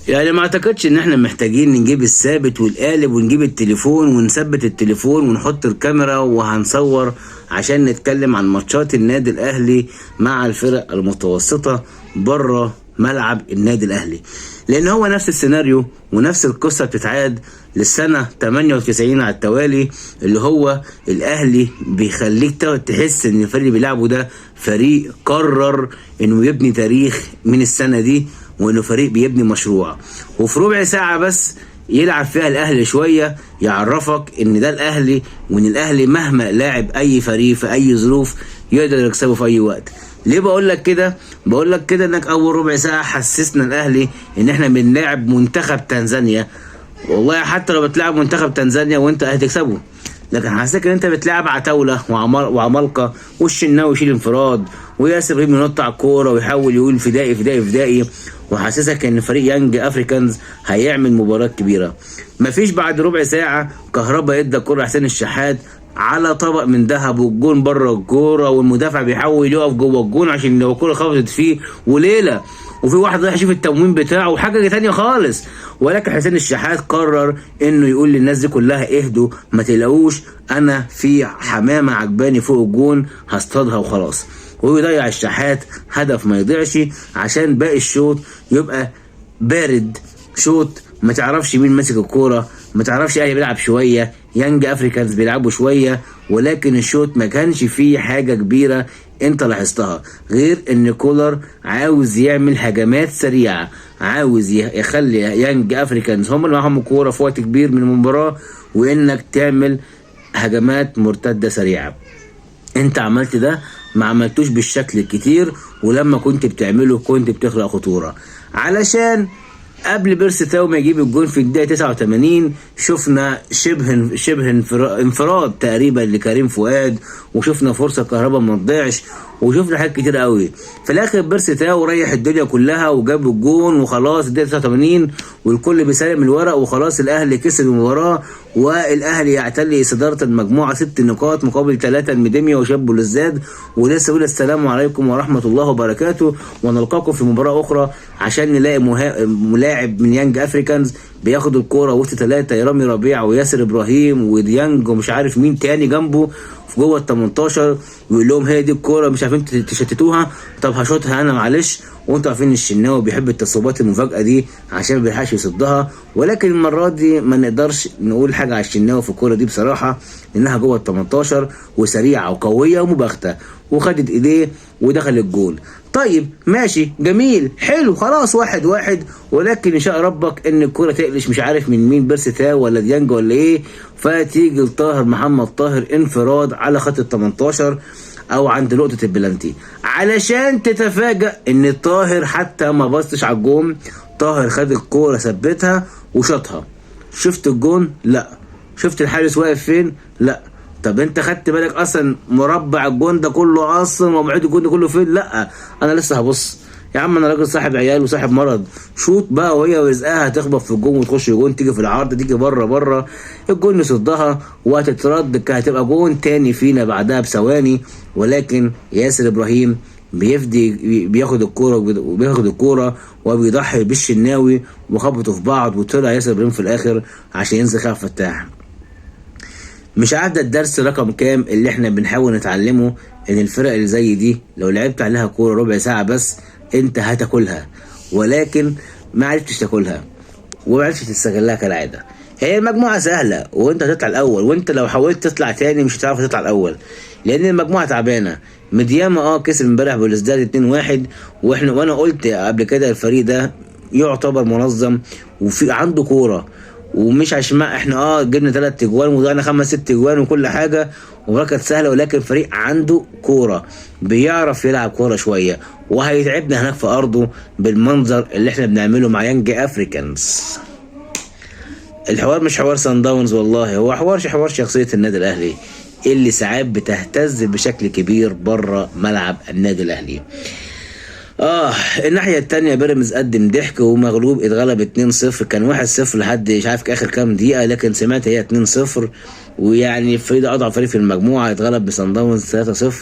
يعني ما اعتقدش ان احنا محتاجين نجيب الثابت والقالب ونجيب التليفون ونثبت التليفون ونحط الكاميرا وهنصور عشان نتكلم عن ماتشات النادي الاهلي مع الفرق المتوسطة بره ملعب النادي الاهلي، لان هو نفس السيناريو ونفس القصة بتتعاد للسنة 98 على التوالي، اللي هو الاهلي بيخليك تحس ان الفريق اللي بيلعبه ده فريق قرر انه يبني تاريخ من السنة دي، وانه فريق بيبني مشروع، وفي ربع ساعة بس يلعب فيها الاهلي شوية يعرفك ان ده الاهلي، وان الاهلي مهما لاعب اي فريق في اي ظروف يقدر يكسبه في اي وقت. ليه بقول لك كده؟ بقول لك كده انك اول ربع ساعة حسسنا الاهلي ان احنا بنلاعب منتخب تنزانيا. والله حتى لو بتلعب منتخب تنزانيا وانت هتكسبه، لكن حسيت ان انت بتلعب عتاوله وعمالقه، والشناوي يشيل انفراد، وياسر ابراهيم ينط على الكورة ويحاول يقول فدائي فدائي فدائي، وحاسسك ان فريق يانج افريكانز هيعمل مباراة كبيرة. مفيش بعد ربع ساعة كهربا ادى الكورة لحسين الشحات على طبق من ذهب، والجون بره الكورة، والمدافع بيحاول يقف جوه الجون عشان لو الكورة خبطت فيه وليلة، وفي واحد رايح يشوف التموين بتاعه وحاجه تانية خالص. ولكن حسين الشحات قرر انه يقول للناس دي كلها اهدوا ما تقلقوش، انا في حمامه عجباني فوق الجون هصطادها وخلاص. ويضيع الشحات هدف ما يضيعش عشان باقي الشوط يبقى بارد، شوط ما تعرفش مين ماسك الكورة، ما تعرفش اهلي بيلعب شوية، يانج افريكانز بيلعبوا شوية، ولكن الشوط ما كانش فيه حاجة كبيرة انت لاحظتها، غير ان كولر عاوز يعمل هجمات سريعة، عاوز يخلي يانج افريكانز هم اللي معاهم الكورة في وقت كبير من المباراة، وانك تعمل هجمات مرتدة سريعة. انت عملت ده، ما عملتوش بالشكل الكتير، ولما كنت بتعمله كنت بتخلق خطورة. علشان قبل بيرسي تاو ما يجيب الجون في الدقيقة 89 شفنا شبه انفراد تقريبا لكريم فؤاد، وشفنا فرصة كهربا ما تضيعش، وشفنا حاجات كتير قوي. في الاخر بيرسي تاو ريح الدنيا كلها وجاب الجون وخلاص الدقيقة 89، والكل بيسلم الورق وخلاص الاهلي كسب المباراة، والاهلي يعتلي صدارة المجموعة 6 نقاط مقابل 3 الميديميا وشاب بلوزداد. ولسه بيقول السلام عليكم ورحمة الله وبركاته، ونلقاكم في مباراة اخرى عشان نلاقي ملاعب من يانج افريكانز بياخد الكورة وسط 3، رامي ربيعة وياسر ابراهيم وديانج ومش عارف مين تاني جنبه في جوه ال 18، ويقول لهم هي دي الكورة مش عارفين تشتتوها، طب هشوطها انا معلش. وانتوا عارفين الشناوي بيحب التصويبات المفاجاة دي عشان ما بيلحقش يصدها، ولكن المرة دي ما نقدرش نقول حاجة على الشناوي في الكورة دي بصراحة، لانها جوه ال 18 وسريعة وقويه ومباغته، وخدت ايديه ودخل الجول. طيب ماشي جميل حلو خلاص 1-1، ولكن ان شاء ربك ان الكورة تقلش مش عارف من مين، بيرسي تاو ولا ديانج ولا ايه، فتيجي لطاهر محمد طاهر انفراد على خط ال 18 او عند نقطة البلانتي، علشان تتفاجأ ان طاهر حتى ما بصش على الجون، طاهر خد الكورة ثبتها وشاطها. شفت الجون؟ لا. شفت الحارس واقف فين؟ لا. طب انت خدت بالك اصلا مربع الجون ده كله اصلا ومعيد الجون ده كله فين؟ لا انا لسه هبص يا عم، انا راجل صاحب عيال وصاحب مرض. شوط بقى وهي ورزقها هتخبط في الجون وتخش الجون، تيجي في العرض تيجي بره بره الجون يصدها وهتترد، هتبقى جون تاني فينا بعدها بثواني. ولكن ياسر ابراهيم بيفدي، بياخد الكورة وبياخد الكورة وبيضحي بالشناوي وخبطوا في بعض، وطلع ياسر ابراهيم في الاخر عشان ينزل خلف فتاح. مش عارف ده الدرس رقم كام اللي احنا بنحاول نتعلمه، ان الفرق اللي زي دي لو لعبت عليها كورة ربع ساعة بس انت هتاكلها، ولكن ما عرفتش تاكلها وما عرفتش تستغلها كالعادة. هي المجموعة سهلة وانت هتطلع الاول، وانت لو حاولت تطلع تاني مش هتعرف تطلع الاول لان المجموعة تعبانة. مدياما كسب امبارح بلوزداد 2-1، وانا قلت قبل كده الفريق ده يعتبر منظم وفي عنده كورة، ومش عشان ما احنا جبنا 3 اجوان وضيعنا 5 6 اجوان وكل حاجة ومباراة سهلة، ولكن فريق عنده كورة بيعرف يلعب كورة شوية، وهيتعبنا هناك في ارضه بالمنظر اللي احنا بنعمله مع يانج افريكانز. الحوار مش حوار سان داونز والله، هو حوار شخصية النادي الاهلي اللي ساعات بتهتز بشكل كبير بره ملعب النادي الاهلي. الناحية التانية بيراميدز قدم ضحك ومغلوب، اتغلب 2-0، كان 1-0 لحد مش عارف اخر كام دقيقة، لكن سمعت هي 2-0، ويعني الفريق ده اضعف فريق في المجموعة، اتغلب بسان داونز 3-0،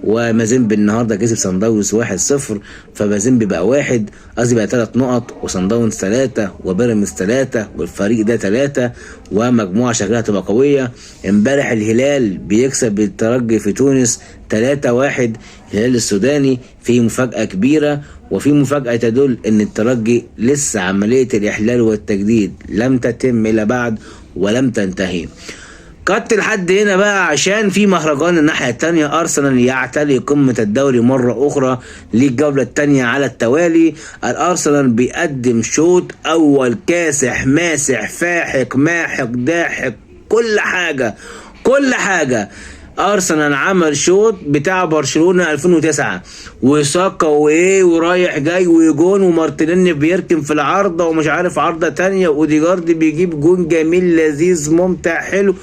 ومازيمبي النهارده كسب سان داونز 1-0، فمازيمبي بقى واحد، قصدي بقى 3 نقط، وسان داونز 3، وبيراميدز 3، والفريق ده 3، ومجموعة شكلها تبقى قوية. امبارح الهلال بيكسب الترجي في تونس 3-1، الهلال السوداني في مفاجأة كبيرة، وفي مفاجأة تدل ان الترجي لسه عملية الإحلال والتجديد لم تتم إلى بعد ولم تنتهي. cut لحد هنا بقى عشان في مهرجان الناحية التانية. أرسنال يعتلي قمة الدوري مرة أخرى للجولة التانية على التوالي. الأرسنال بيقدم شوط أول كاسح ماسح فاحق ماحق داحق، كل حاجة كل حاجة. ارسنال عمل شوط بتاع برشلونة 2009 وساكا وايه ورايح جاي وجون، ومارتينيلي بيركن في العارضة ومش عارف عارضة تانية، واوديجارد بيجيب جون جميل لذيذ ممتع حلو،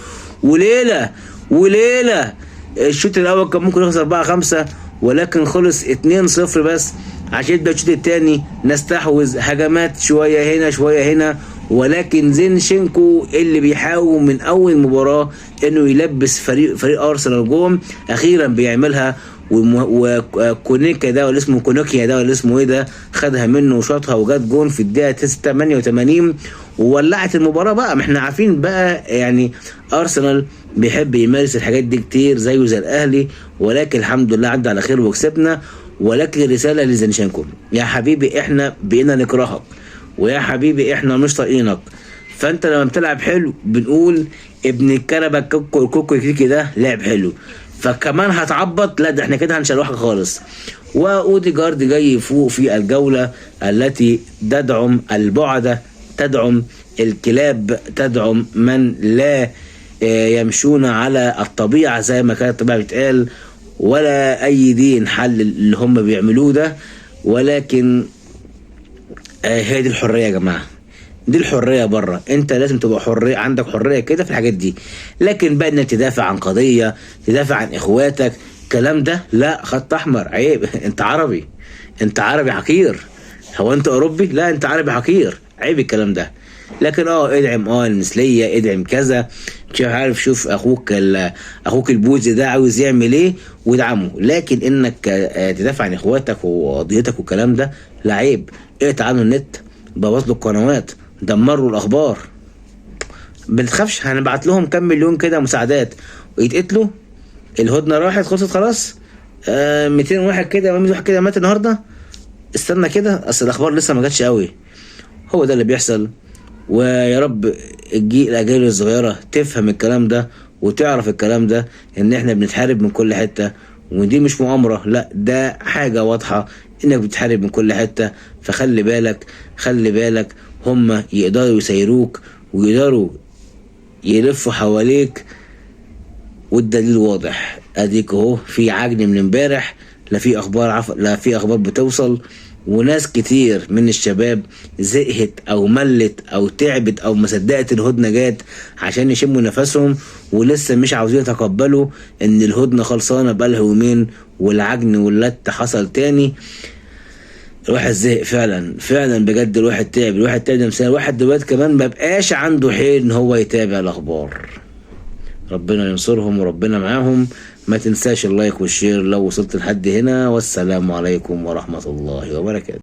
وليلة وليلة. الشوط الاول كان ممكن يخسر 4-5، ولكن خلص 2-0 بس عشان يبدأ الشوط الثاني نستحوذ، هجمات شوية هنا شوية هنا، ولكن زينشينكو اللي بيحاول من اول مباراة انه يلبس فريق ارسنال جون، اخيرا بيعملها. وكونيكا ده ولا اسمه كونوكيا ده ولا اسمه ايه ده، خدها منه وشاطها وجات جون في الدقيقة 88 وولعت المباراة بقى. ما احنا عارفين بقى يعني ارسنال بيحب يمارس الحاجات دي كتير زيه زي الاهلي، ولكن الحمد لله عدى على خير وكسبنا. ولكن رسالة لزينشينكو، يا حبيبي احنا بقينا نكرهك، ويا حبيبي احنا مش طايقينك، فانت لما بتلعب حلو بنقول ابن الكربة كوكو كوكو كيكي ده لعب حلو، فكمان هتعبط، لا ده احنا كده هنشلوحك خالص. واوديجارد جاي يفوق في الجولة التي تدعم البعدة، تدعم الكلاب، تدعم من لا يمشون على الطبيعة زي ما كانت الطبيعة بتقال، ولا أي دين حل اللي هم بيعملوه ده. ولكن هي دي الحرية يا جماعة، دي الحرية بره، انت لازم تبقى حرية، عندك حرية كده في الحاجات دي. لكن بقى انك تدافع عن قضية، تدافع عن اخواتك، الكلام ده لا، خط احمر، عيب. انت عربي، انت عربي حقير، هو انت اوروبي؟ لا انت عربي حقير، عيب الكلام ده. لكن ادعم المثلية، ادعم كذا، مش عارف، شوف اخوك البوزي ده عاوز يعمل ايه وادعمه. لكن انك تدافع عن اخواتك وقضيتك والكلام ده لا، عيب. اقطع عنه النت، بوظ له القنوات، دمروا الاخبار، ما تخافش هنبعت لهم كام مليون كده مساعدات ويتقتلوا. الهدنة راحت خلصت خلاص، 200 واحد كده، 100 واحد كده مات النهارده، استنى كده اصل الاخبار لسه ما جاتش قوي. هو ده اللي بيحصل، ويا رب الجيل الاجيال الصغيرة تفهم الكلام ده وتعرف الكلام ده، ان احنا بنتحارب من كل حتة، ودي مش مؤامرة، لا ده حاجة واضحة انك بتحارب من كل حتة. فخلي بالك، خلي بالك، هم يقدروا يسيروك ويقدروا يلفوا حواليك، والدليل واضح اديك اهو، في عجن من امبارح، لا في اخبار لا في اخبار بتوصل، وناس كتير من الشباب زهقت او ملت او تعبت او ما صدقت الهدنة جات عشان يشموا نفسهم، ولسه مش عاوزين يتقبلوا ان الهدنة خلصانه بقالها يومين والعجن واللت حصل تاني. الواحد زهق فعلا، فعلا بجد الواحد تعب، الواحد تعب نفسيا، الواحد دلوقتي كمان ما بقاش عنده حيل ان هو يتابع الاخبار. ربنا ينصرهم وربنا معاهم. ما تنساش ال like وال share لو وصلت لحد هنا، والسلام عليكم ورحمة الله وبركاته.